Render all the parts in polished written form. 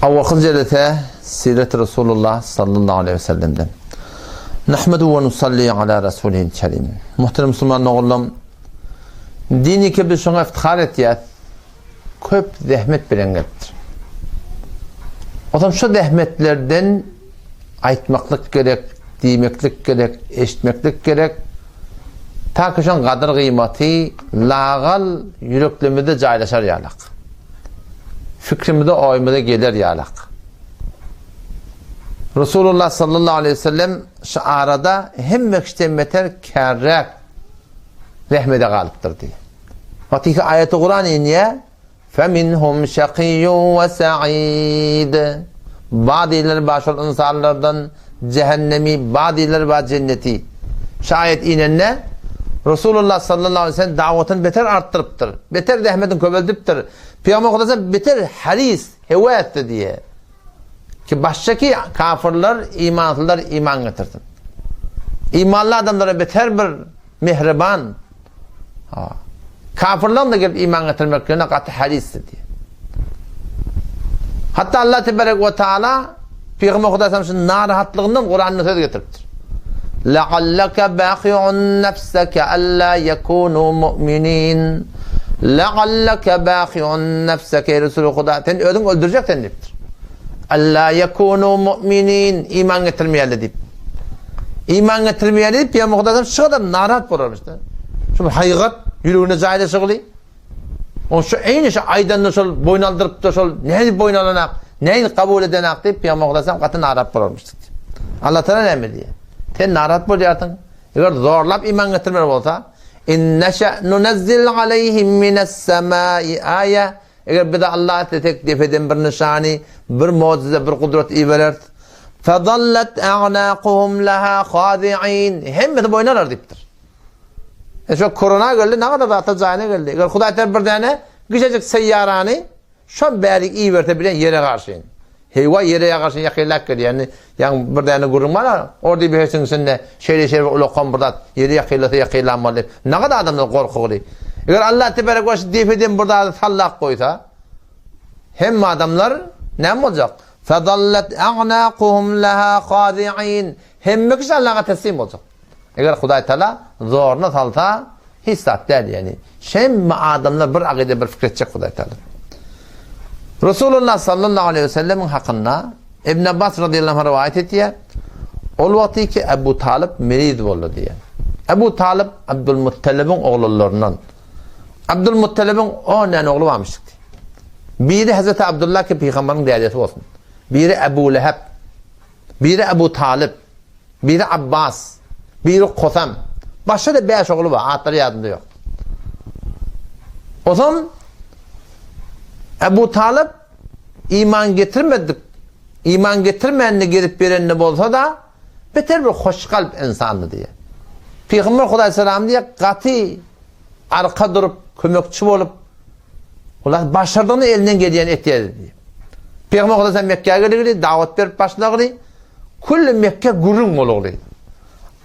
Awalky jelese Siret Resulullah sallallahu aleyhi ve sellemden. Nahmedu ve nusalli ala Rasulihil kerim. Muhterem musulman ogullarym, dini ki biz şoňa iftihar etýäs, köp zähmet bilen gelipdir. Otam şu zähmetlerden aýtmaklyk gerek, diýmeklik gerek, eşitmeklik gerek. Ta ki şoň gadyr gyýmaty lagal ýüreklerimizde jaýlaşar ýalak. Fikrimize, oýumyza geler ýalak. Resulullah sallallahu aleyhi ve sellem şu arada hemme kişiden beter kärräk zähmede galypdyr diýýär. Wagtyky aýaty Kuran inýär, Feminhum şakiyyun ve sa'id. Badylar bar şol ynsanlardan cehennemi, badylar bar cenneti. Şu aýat inende Resulullah sallallahu aleyhi ve sellem dawatyny beter artdyrypdyr. Beter zähmetini köpeldipdir. Pygamber Hudaýa beter haris, hewesdi diýe. Ki başçaki kafirler, imansyzlar iman getirsin. Imanly adamlara beter bir mehriban, Kafirlaryň da gelip iman getirmeklerine gaty harisdi diýýär. Hatda Allah tebarek we taala Pygamber Hudaý sallam şu narahatlygyndan Kuranda söz getiripdir. La'allaka baqi'un nafsaka alla yakunu mu'minin. La'allaka baqi'un nafsaka ey Resul Huda sen özüň öldürjek sen diýipdir. Alla yakunu mu'minin iman getirmeýärler diýip. Iman getirmeýär diýip, Pygamber Hudaýdan şu kadar narahat bolarmyş-da. Şu haýgat ýüregine jaýlaşygly. On şu eýni şu aýdanyny şol boýun aldyrypdy, şol nädip boýun alanak, nädip kabul edenak diýip, Pygamber Hudaýdan gaty narahat bolarmyş. Allah Taala näme diýýär? Sen narahat bolýarsyň. Eger zorlap iman getirmeli bolsa, in neşe nunazzil aleyhim minas semai aýa Eger bize Allah islesek, depeden bir nyşany, bir mujize, bir gudrat ibereris. Fezallet a'nakuhum laha hazi'in. Hemmesi boýun alar diýipdir. E şo korona geldi, nagada zatlar jaýyna geldi. Eger Hudaý tarap bir däne kiçijik seýýarany şo bärik iberse bilen ýere garşy. Heýwa ýere garşy ýakynlap gelýär. Indi ýaňy bir däne gürrüň bar, ordy behiştiň içinde şeýle-şeýle bir ulakan bir zat ýere ýakynlasa ýakynlan boldy. Nagada adamlar gorkuly. Eger Allah tebarek we şu depeden bir zady sallap goýsa, hemme adamlar näme boljak? Fadallat a'naquhum laha khadi'in. Hemme kişi Allaha teslim boljak. Eger Hudaý Taala zoruna salsa, hiç zat däl ýani. Hemme adamlar bir akyda bir fikir etjek Hudaý Taala. Resulullah sallallahu aleyhi ve sellemiň hakynda Ibn Abbas radıyallahu anh rivayet etýär. Ol wagty ki Ebu Talyp meriz boldy diýär. Ebu Talyp Abdul Muttalibiň oglanlaryndan. Abdul Muttalibiň 10 däne ogly barmyş. Biri Hazreti Abdullah ki pygamberiň dädesi bolsun. Biri Ebu Leheb. Biri Ebu Talyp. Biri Abbas, biri Kosam. Başga-da bäş ogly bar, atlary ýadymda ýok. Ozam Ebu Talyp iman getirmedik, iman getirmände gezip berende bolsa-da, beter bir hoşkalp ynsandy diýýär. Pygamber Hudaý salam diýýär, gaty arka durup, kömekçi bolup, olar başardygyny elinden gelýän etýärdi diýýär. Pygamber Hudaý salam Mekgä gelgili, dawat berip başlagly, Külli Mekge gürrüň bolugly.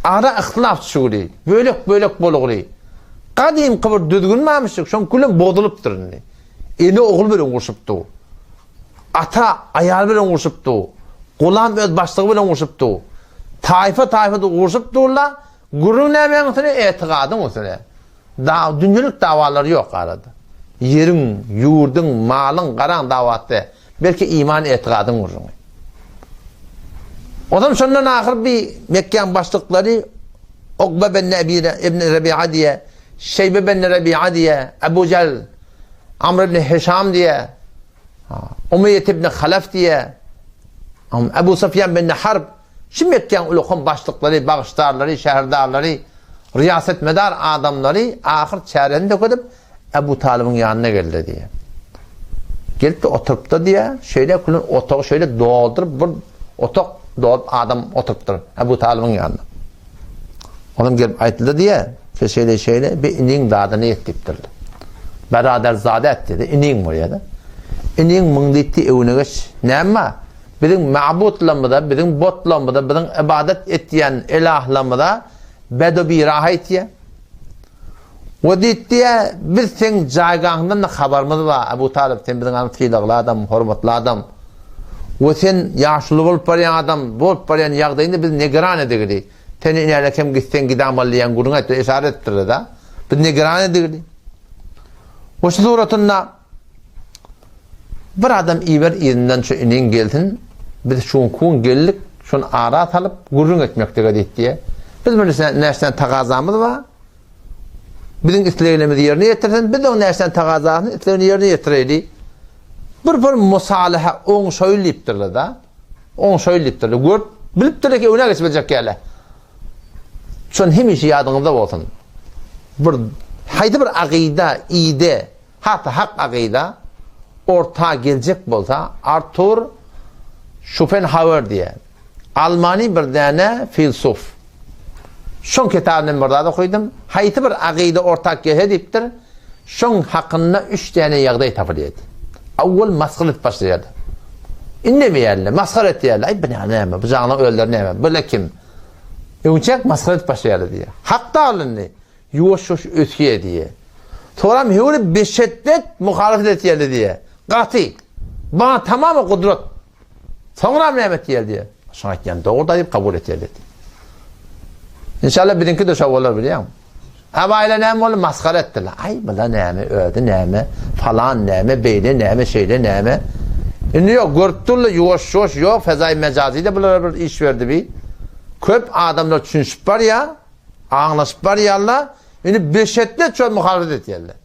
Ara yhtilaf düşügli, bölek-bölek bolugly. Gadymky bir düzgün barmyşdyk, şoň külem bozulypdyr indi. Ene ogul bilen urşupdy. Ata aýal bilen urşupdy. Gulam öz başlygy bilen urşupdy. Taýfa-taýfa urşup durlar. Gürrüň nämäň üstüne? Etigadyň üstüne. Da dünýelik dawalary ýok arada. Ýeriň, ýurduň, malyň, garaň dawasy däl. Belki iman etigadyň gürrüňi. Ozam şondan ahyr bi Mekgäň başlyklary Ukbe ben Ebi ibn Rebi'a diýe, Şeýbe ben Rebi'a diýe, Ebu Jehl, Amr ibn Hişam diýe, Umeýet ibn Halaf diýe, Ebu Sufýan ben Harb Şu Mekgäň ulukan başlyklary, bagyşdarlary, şäherdarlary, ryýasatmedar adamlary ahyr çäresini tökedip, Ebu Talybyň ýanyna geldi diýýär. Gelip-de oturypdyr diýýär. Şeýle külen otagy şeýle dolduryp, bir otag dolup adam oturypdyr Ebu Talybyň ýanynda. Olam gelip aýtyldy diýýär, şeýle-şeýle bir iniň dadyny ýet diýipdirler. Beraderzade et diýdi, iniň bolýar-da. Iniň muň diýdi, öwüne geç. Näme? Biziň mabutlarymyza, biziň botlarymyza, biziň ybadat etýän elahlarymyza bedo-biraha etýär. We diýipdi, biz seň jaýgaňdan-da habarymyz bar, Abu Talyp, sen biziň aň sylagly adam, hormatly adam. We sen ýaşuly bolup barýan adam, bolup barýan ýagdaýynda biz negeran edigili. Sen inäle kem gitseň gidamaly diýen gürrüň aýtdylar, yşarat etdirler-de. Biz negeran edigili. We şu suratynda bir adam iber yzyndan şu iniň gelsin, biz şu gün geldik, şony ara salyp gürrüň etmeklige diýip diýe. Biz bir näçe tagazamyz bar. Biziň isleglerimizi ýerine ýetirsin, biz oň näçe tagazasyny, islegini ýerine ýetireýli. Bir bir musalaha oňşaýyl diýipdirler-de. Oňşaýyl diýipdirler. Görüp, bilipdirler ki, öňe geçip biljek ýaly. Şony hemişe ýadyňyzda bolsun. Bir haýsy bir agyda, ide, has-da hak agyda orta geljek bolsa, Artur Şopenhauer diýen almany bir däne filsuf. Şoň kitabyndan bir zat okydym. Haýsy bir agyda orta gelse diýipdir, şoň hakynda üç däne ýagdaý tapylýar. Awwal masgara edip başlaýarlar. Indemeýärler, masgara etýärler. Aý, bu näme, bu jaňlaň özleri näme, bu kim? Öňçäk masgara edip başlaýarlar diýýär. Hak dal indi, ýuwaş-ýuwaş ösýär diýýär. Soram höwri beşeddet muhalefet etýärler diýýär. Gaty. Ba tamamy gudrat. Soňram näme etýär diýýär. Şoň aýtýan dogry diýip kabul etýärler diýýär. Inşallah biziňki-de şo bolar bilýäňmi? Abaýla näme boldy? Masgara etdiler. Aý, bula näme, özi näme, falan näme, beýle näme, şeýle näme. Indi ýok, görüp durlar, ýuwaş-ýuwaş ýok, fezaý mejazy-da bulara bir iş berdi bi. Köp adamlar düşünişip barýar, aňlaşyp barýarlar. Indi beşetde çöl muhalefet etýärler.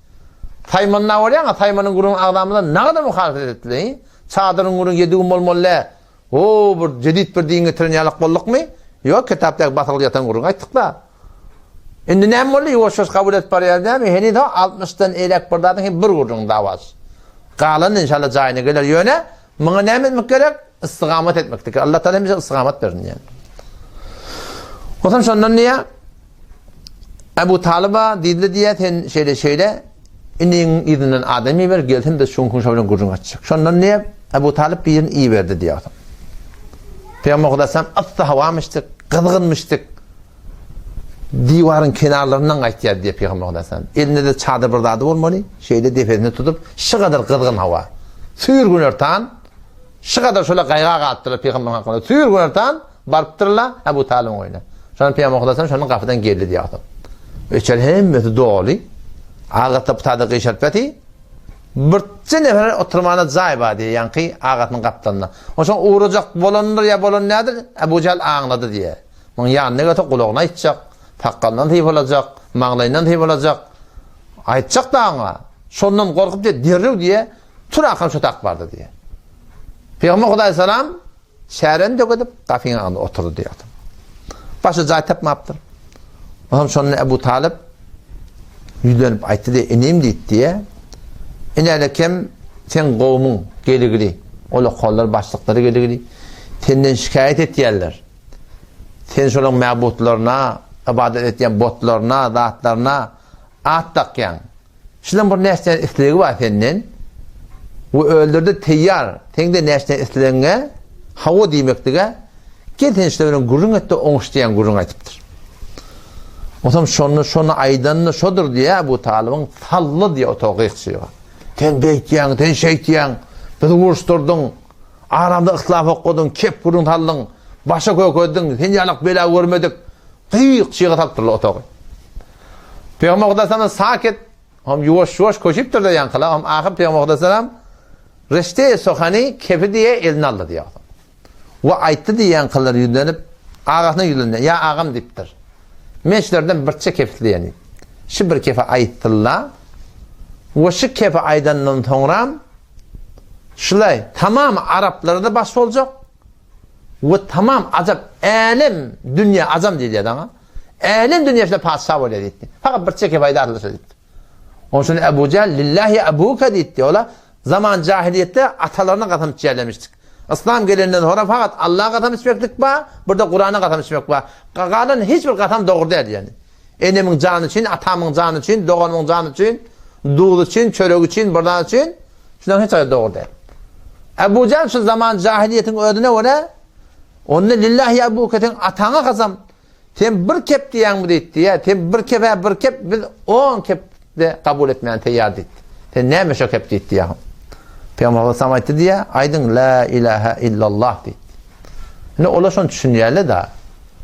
Saýmanyna bolýan, Saýmanyň gürrüňini agzamyzda nagada muhalefet etdiler. Çadyryň gürrüňi ýedi gün bolmaly däl. O bir jedit bir din getiren ýalak boldukmy? Ýok, kitapdaky basylgy ýatan gürrüňi aýtdyk-da. Indi näme boldy? Ýuwaş-ýuwaş kabul edip barýar dämi? Heniz ho altmyşdan eýläk bir zadyň hem bir gürrüň dawasy. Galany inşallah jaýyna geler. Ýöne muňa näme etmek gerek? Istigamat etmekdik. Allah Taala hemişe istigamat bersin diýen. Onsoň şondan diýýär, Ebu Talyba diýdi diýýär, sen şeýle şeýle iniň yzyndan adam iber, gelsin biz şuň şo bilen gürrüň açjak. Şondan diýýär, Ebu Talyp birini iberdi diýýär. Pygamber Hudaýam yssy hawamyşdyk, gyzgynmyşdyk. Diwaryň kenarlaryndan gaýtýar diýýär Pygamber Hudaýam. Elinde-de çadyr bir zady bolmaly, şeýle depesini tutup, şu gadar gyzgyn hawa. Süýr günortan, şu gadar şöyle gaýga galypdyrlar Pygamber hakynda. Süýr günortan Barypdyrlar Ebu Talybyň öýüne. Şonda Pygamber Hudaýdan şondan gapydan geldi diýýär. Içeri hemmesi doly. Agasy bu taýda gyşaryp ýaty. Birje nefer oturmana jaý bar diýýär, ýaňky agasynyň gapdalynda. Onsoň ugrajak bolandyr ýa bolan nädir? Ebu Jähl aňlady diýýär. Muň ýanyna gelse gulagyny aýtjak, sakgalyndan sypalajak, maňlaýyndan sypalajak. Aýtjak da oňa. Şondan gorkup diýýär, derrew diýýär, tur akam şu tak bardy diýýär. Pygamber Hudaý salam Çäreni dökedip, gapyň agzynda oturdy diýýär. Başga jaý tapmapdyr. Onsoň şonda Ebu Talyp ýüzlenip aýtdy diýýär, inim diýdi diýýär. Inäle kem seň gowmuň geligili, ol okallar başlyklary geligili senden şikaýat etýärler. Sen şolaryň mäbutlaryna, ybadat etýän botlaryna, zatlaryna at dakýaň. Şudan bir näçe islegi bar senden we özleri-de teýýar, seň-de näçe islegiňe hawa diýmeklige, gel sen şular bilen gürrüň et-de oňuş diýen gürrüň aýdypdyr. Onsoň şonda şony aýdany şodur diýýär Abu Talybyň sally diýýär otaga gyýkçyga. Sen beýtýäň, sen şeýtýäň, bizi uruşdyrdyň, aramda yhtilaf okladyň, kep gürrüň saldyň, başa kökezdiň, sen ýalak bela görmedik. Gyýkçyga salypdyrlar otagy. Pygamber Hudaýa saket, hom ýuwaş-ýuwaş köşüpdir-de ýaňkylar, hom ahyr Pygamber Hudaýa reşte sohany kefi diýe eline aldy diýýär. We aýtdy diýýär ýaňkylar ýüzlenip, agasyna ýüzlendi, ýa agam diýipdir. Men şulardan birçe kef isleýän diýip. Şu bir kefe aýtdylla. We şu kefe aýdandan soňram şulay tamam araplara-da baş boljak. We tamam ajap älem dünýä ajam diýilýär daňa. Älem dünýäsinde patyşa bolýar diýipdi. Fakat bir çeke faýda aldyşa diýipdi. Onuň üçin Ebu Jähl lillahi abuka diýipdi. Ola zaman jahiliýetde atalaryna kasam içýärlemişdik. Yslam gelenden soňra fakat Allaha kasam içmeklik bar, bir de Kurana kasam içmek bar. Galan hiç bir kasam dogry däl ýani. Enemiň jany üçin, atamyň jany üçin, doganymyň jany üçin, duz üçin, çörek üçin, bir zat üçin şularyň hiç haýsy dogry däl. Ebu Jähl şu zaman jahiliýetiň özüne görä onda lillahi abuka seň ataňa kasam sen bir kep diýýäňmi diýdi ýa sen bir kep-ä bir kep biz on kep-de kabul etmäne teýýar diýdi. Sen näme şo kep diýdi ýa. Pygamber aleyhisselam aýtdy diýýär, aýdyň la ilaha illallah diýdi. Indi olar şony düşünýärler da.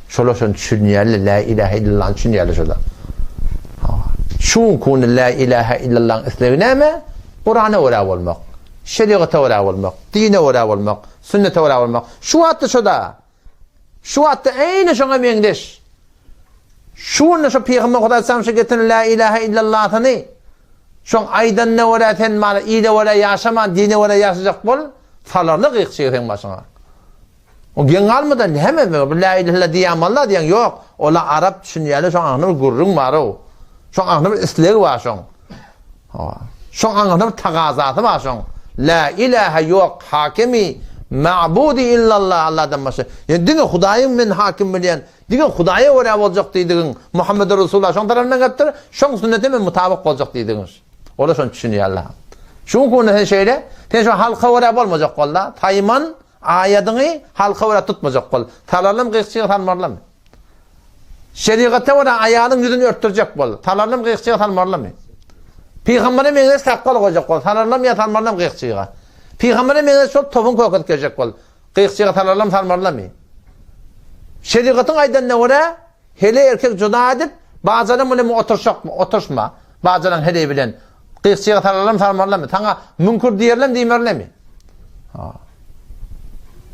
Şolar şony düşünýärler, la ilaha illallahny düşünýärler şolar. Şu günki la ilaha illallahň islegi näme? Kurana görä bolmak, şeriata görä bolmak, dine görä bolmak, sünnete görä bolmak. Şu wagtda şoda. Şu wagtda eýni şoňa meňzeş. Şu günde şu Pygamber Hudaý saňa şu getiren la ilaha illallahyny şoň aýdanyna görä sen mala ile görä ýaşaman dine görä ýaşajak bol, salarly gyýkçygy seň başyňa. O geň galma-da näme bu la ilaha illallah diýýän walla diýýän ýok. Ola arap düşünýärler şoň aňyna bir gürrüň bar-ow. Şoň aňyna bir islegi bar şoň. Hawa. Şoň aňyna bir tagazasy bar şoň. La ilaha ýok hakimi ma'budi illallah Allahdan başga. Ýani diňe Hudaýyň men hakim bilýän, diňe Hudaýa görä boljak diýdigiň, Muhammedur Resulullah şoň tarapyndan gelipdir, şoň sünnete men mutabyk boljak diýdigiň. Olar şony düşünýärler. Şuň üçin sen şeýle, sen şu halka görä bolmajak bol-da, saýman aýadyňy halka görä tutmajak bol. Salarlam gyýkçyga salmarlamy? Şerigata görä aýalyň ýüzüni örtdürjek bol. Salarlam gyýkçyga salmarlamy? Pygambere meňzeş sakgal goýjak bol. Salarlam ýa salmarlam gyýkçyga? Pygambere meňzeş şol topuň kökesini kejek bol. Gyýkçyga salarlam salmarlamy? Şerigatyň aýdanyna görä Heleý erkek juda edip, bajalaň bilen oturşakmy, oturşma. Bajalaň heleý bilen. Gyýkçyga salarlarmy, salmarlarmy? Saňa müňkür diýerlermi, diýmerlermi? Ha.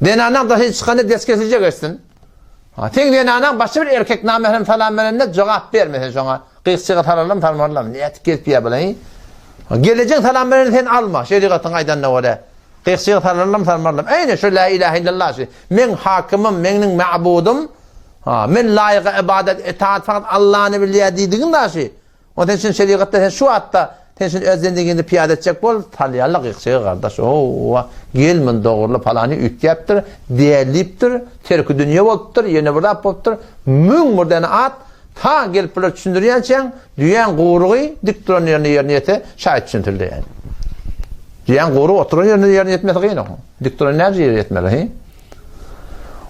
Zenanaň daşy çykanda des kesijek etsin. Ha, seň zenanaň başga bir erkek namährem salam berende jogap berme sen şoňa. Gyýkçyga salarlarmy, salmarlarmy? Nätip gezip ýa bilen? Gelejeň salam berende sen alma, şerigatyň aýdanyna görä. Gyýkçyga salarlarmy, salmarlarmy? Eýne şu la ilahe illallah şu. Meň hakymym, meniň ma'budym Ha, men laýyga ybadat, itaat fakat Allany bilýär diýdigiň daşy. O sen şun şerigatda sen şu wagtda sen şun öz zendigiňde piýada etjek bol, salýarlar gyýkjygy gardaş. Owa, gel mun dogruly palany üýtgäpdir, dälipdir, terki dünýe bolupdyr, ýene bir zat bolupdyr. 1001 däne at ta gelip bular düşündirýänçäň, düýäň gurugy dik duran ýerine ýerine ýete, şaýat düşünsildi ýaly. Düýäň gurugy oturan ýerine ýerine ýetmesi kyn. Dik duran näce ýere ýetmeli, he?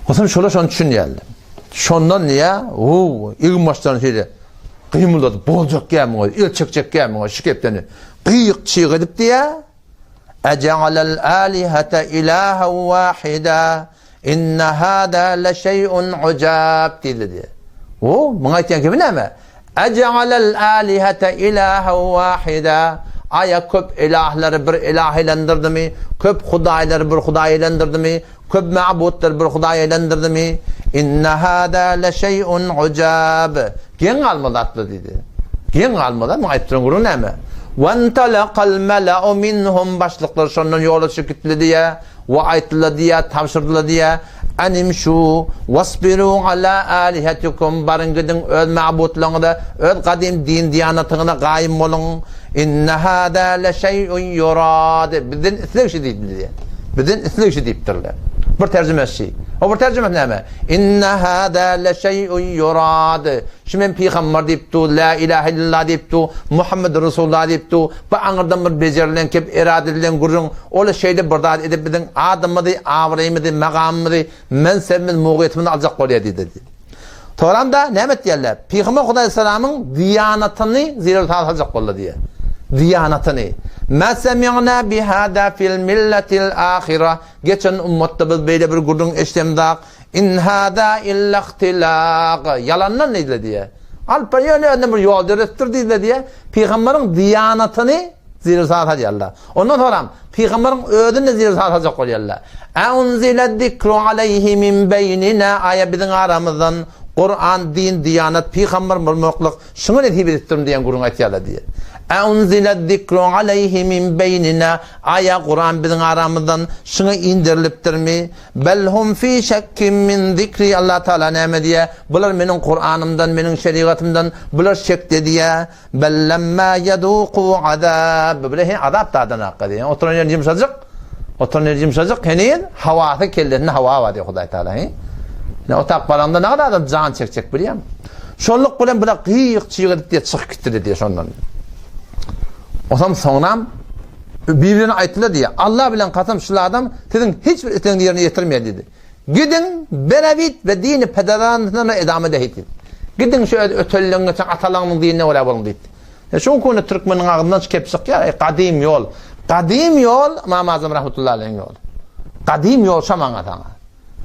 Onsoň şolar şony düşünýärler. Şondan diýýär, How, egin-başlaryny şeýle gymyldadyp, boljak ýa muňa, el çekjek ýa muňa şu kepdeni. Gyýyk-çyýyk edip diýýär, Ejealel alihete ilahen wahida, inne hada leşeýun ujab diýdi diýýär. How, muňa aýtýan kimi näme? Ejealel alihete ilahen wahida, Aýa köp ilahlary bir ilah eýlendirdi-mi? Köp hudaýlary bir hudaý eýlendirdi-mi? Köp ma'butlary bir hudaý eýlendirdimi? Inne hâzâ leşeý'un ujâb. Geň galma zatlar diýdi. Geň galma zat, muňa aýdyp duran gürrüň näme? Wentalakal mela'u minhum başlyklar şondan ýola çykyp gitdiler diýýär. We aýtdylar diýýär, tabşyrdylar diýýär, Animşu, wasbiru ala alihatikum, baryň gidiň öz ma'butlaryňyza, öz gadym din-diýanatyňyza gaýym boluň. Inne hâzâ leşeý'un ýurad. Bizden isleg şu diýdiler diýýär. Bizden isleg şu diýipdirler. Bir terjimesi şi. O bir terjimesi näme? Inne hâzâ leşeý'un ýurad. Şu men pygamber diýip dur, la ilahe illallah diýip dur, Muhammed Resulullah diýip dur. Bu aňyrdan bir bejerilen kep, erada edilen gürrüň. Ol şeýle bir zat edip biziň adymyzy, abraýymyzy, magamymyzy, mensebimizi, mugyýetimizi aljak bolýar diýdi. Soramda näme etýärler? Pygamber Hudaýsalamyň diýanatyny zerur saljak boldy diýýär. Diýanatyny. Ma semi'na bihada fil millatil ahira. Geçen ummatda biz beýle bir gürrüň eşidemzak. In hada illa ihtilaq. Ýalandan diýdiler diýýär. Alyp bir ýöne özüne bir ýol döretdir diýdiler diýýär. Pygamberiň diýanatyny zerur salýarlar. Ondan soňram pygamberiň özüni zerur saljak bolýarlar. A unzila zikru aleýhi min beýnina aýa biziň aramyzdan Kuran, din, diýanat, pygamber bolmaklyk şuňa nesip edipdirin diýen gürrüň aýtýarlar diýýär. A unzila zikru aleýhi min beýnina aýa Kuran biziň aramyzdan şuňa inderilipdirmi? Bel hum fi şekkin min zikri Allah Taala näme diýýär? Bular meniň Kuranymdan, meniň şerigatymdan bular şekde diýýär. Bel lemma ýezuku azab. Bular heniz azap dadanakka diýýär. Oturan ýeri ýumşajyk. Oturan ýeri ýumşajyk, heniz hawasy kellesinde hawa bar diýýär Hudaý Taala. He? Ne otap baranda ne kadar adam jan çekjek bilýärmi? Şonluk bilen bular gyýyk-çyýyk edip diýýär, çykyp gitdi diýýär şondan. Osam soňram bir-birine aýtdylar diýýär. Allah bilen kasam şul adam siziň hiç bir islegiňizi ýerine ýetirmeýär diýdi. Gidiň berewit we dini pederansyna edame dehit diýdi. Gidiň şu öz ötelligiňe, atalaryňyzyň dinine görä boluň diýdi. E şoň köne türkmeniň agzyndan şu kep çykýar, e, gadym ýol. Gadym ýol Ymam Azam rahmetullahi aleýhiň ýoly. Gadym ýol şo maňa saňa.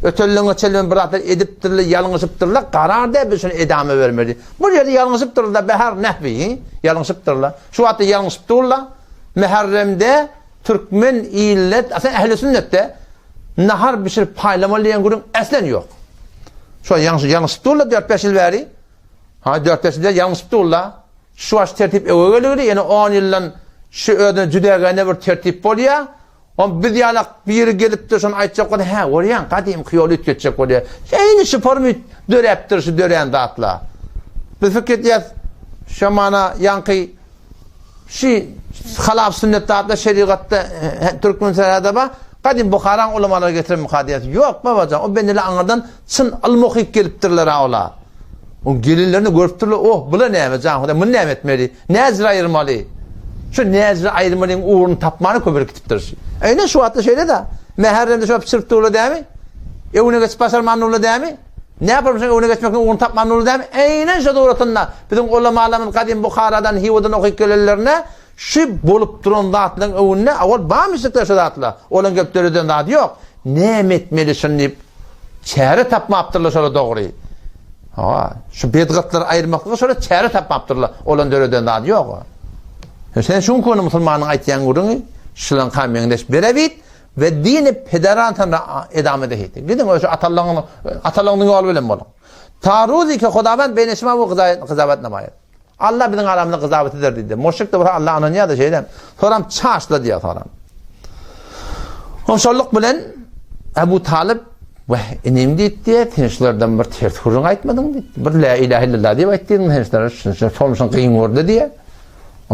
Ötenleňe çenli bir zatlar edipdirler, ýalňyşypdyrlar, karar däl biz şuny edama bermeli. Bu ýerde ýalňyşypdyrlar, behar nehwi, ýalňyşypdyrlar. Şu wagtda ýalňyşyp durlar. Muharremde türkmen illet, aslynda ähli sünnetde nahar bişirip paýlamaly diýen gürrüň äslen ýok. Şo ýalňyş ýalňyşyp durlar 4-5 ýyl bäri. Ha 4-5 ýyl ýalňyşyp durlar. Şu baş tertip öwe geligli, ýene 10 ýyldan şu özüne jüdägene bir tertip bolýar. Oň biz ýalak biri gelipdir şony aýtjak bolsa, hä, görýäň, gadymky ýoly üýtgetjek bolýar. Eýni şu formy döräpdir şu dörän zatlar. Biz pikir edýäs, şo mana ýaňky şu halap sünnet zatlar şerigatda türkmen şerigatda bar. Gadym Buharaň ulamalary getirenmika diýýäs. Ýok babajan, o bendeler aňyrdan çyn ylym okyp gelipdirler-ä olar. Oň gelinlerini görüpdirler, oh, bula näme, jan Hudaý, muny näme etmeli? Näzire aýyrmaly? Şu näzire aýyrmalyň ugruny tapmana köpelip gitipdir şu. Eýne şu wagtda şeýle-de. Mäherremde şo bişirip durlar dämi? Öwüne geçip başarman durlar dämi? Näme bolsa öwüne geçmegiň ugruny tapman durlar dämi? Eýnen şo suratynda biziň ulamalarymyz gadym Buharadan, Hiwadan okyp gelenlerine Şu bolup duran zatlaryň öňünde owal barmyşdyklar şu zatlar. Olaryň gelip döreden zady ýok. Näme etmeli şuny diýip çäre tapmapdyrlar şolar dogry. Hawa, şu bedgatlary aýyrmaklyga şolar çäre tapmapdyrlar. Olaryň döreden zady ýok. Sen şuň köne musulmanyň aýtýan gürrüňi şulaňka meňzeş berebit we dini pederan tanra edame dehit. Gidiň öz atalaryňyň atalaryňyň ýoly bilen boluň. Ta ruzi ki Hudawend beýne şima we gyzawet namaýat. Alla biziň aramyzda gyzawet eder diýdi. Muşrik-de bolsa Alla ynanýar-da şeýle. Soram çaşla diýýär soram. Şonluk bilen Ebu Talyp Weh, inim diýdi, sen şulardan bir ters gürrüň aýtmadyň diýdi. Bir la ilahe illallah diýip aýtdyň, sen şulara şunça solmuşyň gyn gördi diýýär.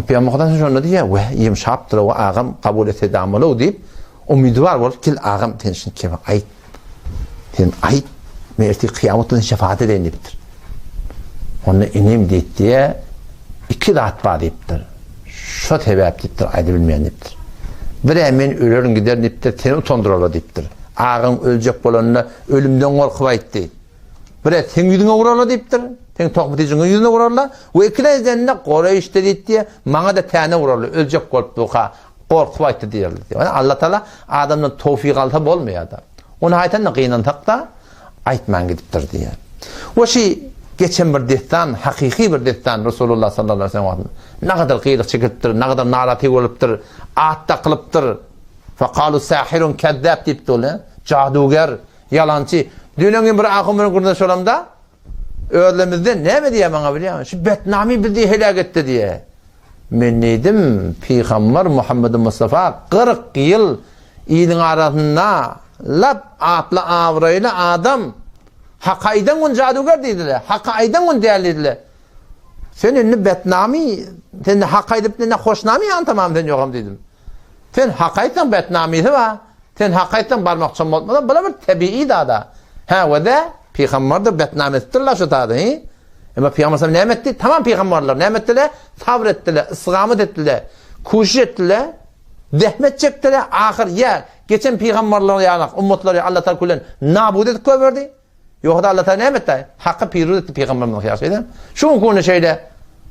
Pygamber Hudaý şonda diýýär, Weh, ýumşapdyr o agam, kabul etse damalow diýip, umydy bar bolup, gel agam, sen şuny kime aýt. Sen aýt, men ertir kyýamat güni şefaat edeýin diýipdir. Onda inim diýipdi, iki zat bar diýipdir. Şo sebäp diýipdir, aýdybilmeýän diýipdir. Birä men ölerin giderin diýipdir, seni utandyrarlar diýipdir. Agaň öljek bolanda ölümden gorkup aýtdy. Birä seň ýüzüňe urarlar diýipdir. Seň tohmetijiňiň ýüzüne urarlar. We ikilenjiden-de Goreýşde diýipdi, maňa-da täne urarlar, öljek bolup durka. Gorkup aýtdy diýerler. Ýöne Allah Taala adamdan towfyk alsa bolmaýar-da. Ony aýtanda gynansak-da, aýtman gidipdir diýýär. We şi geçen bir dessan, hakyky bir dessan Resulullah sallallahu aleyhi ve sellem wagtynda. Nagadar gyýlyk çekilipdir, nagadar naraty bolupdyr, at dakylypdyr. Fekalu sahirun kezzab diýipdi ol. Jadugär, ýalançy. Düýn bir ahun bilen gürrüňdeş bolamda, Özlemizden näme diýýär maňa bilýäňmi? Şu betnamy bizi heläk etdi diýýär. Men diýdim, Pygamber Muhammedi Mustafa 40 ýyl iliň arasynda lap atly abraýly adam. Haky aýdan gün jadygär diýdiler. Haky aýdan gün däl diýdiler. Sen indi betnamy, sen haky aýdyp ne hoşnamy ýan tamam sen ýogam diýdim. Sen haky aýtsaň betnamysy bar. Sen haky aýtsaň barmak çommaltmadan bula bir tebigy zada. Hä we-de pygamberdir betnam edipdirler şu zady hi. Emma pygamber sallam näme etdi? Tamam pygamberler näme etdiler? Sabr etdiler, istigamet etdiler, kuşiş etdiler, zähmet çekdiler, ahyr ýa geçen pygamberler ýaly ummatlary Allah taala külen nabud edip goýberdi. Ýogsa Allah Taala näme etdi? Haky piruz etdi pygamberimiz ýa şeýle. Şu günki şeýle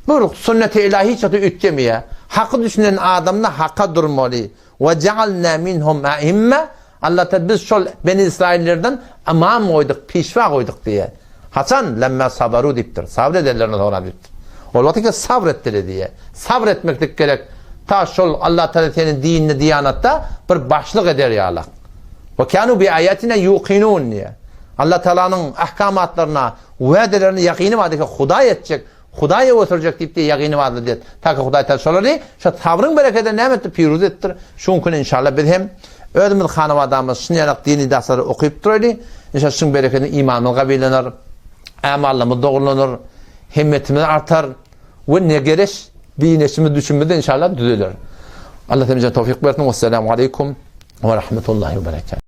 bir sünneti ilahi hiç wagt üýtgemeýär. Haky düşünen adamda haka durmaly. Ve ja'alna minhum a'imme Allah Taala biz şol Beni Israillerden imam goýduk, pişwa goýduk diýýär. Haçan? Lemma sabaru diýipdir. Sabr edenlerine soňra diýipdir. Ol wagt ki sabr etdiler diýýär. Sabr etmeklik gerek. Ta şol Allah Taala seni dininde, diýanatda bir başlyk eder ýalak. Ve kanu bi ayatina yuqinun diýýär. Allah Taalanyň ahkamatlaryna, wädelerine ýakyny bar diýip, Hudaý etjek, Hudaý ösürjek diýip diýip ýakyny bardy diýip. Ta ki Hudaý Taala şolary şo sabryň berekedine näme etdi? Piruz etdir. Şuň gün inşallah biz hem özümiz hanabadamyz şun ýalak dini dersleri okyp duraýly. Inşallah şuň berekedine imanymyz gabylanar, amallarymyz dogrulanar, himmetimiz artar we ne gereş dineşimiz düşünimiz inşallah düzeler. Allah hemmämize towfik bersin. Wesselamu aleýkum we rahmetullahi we berekatuh.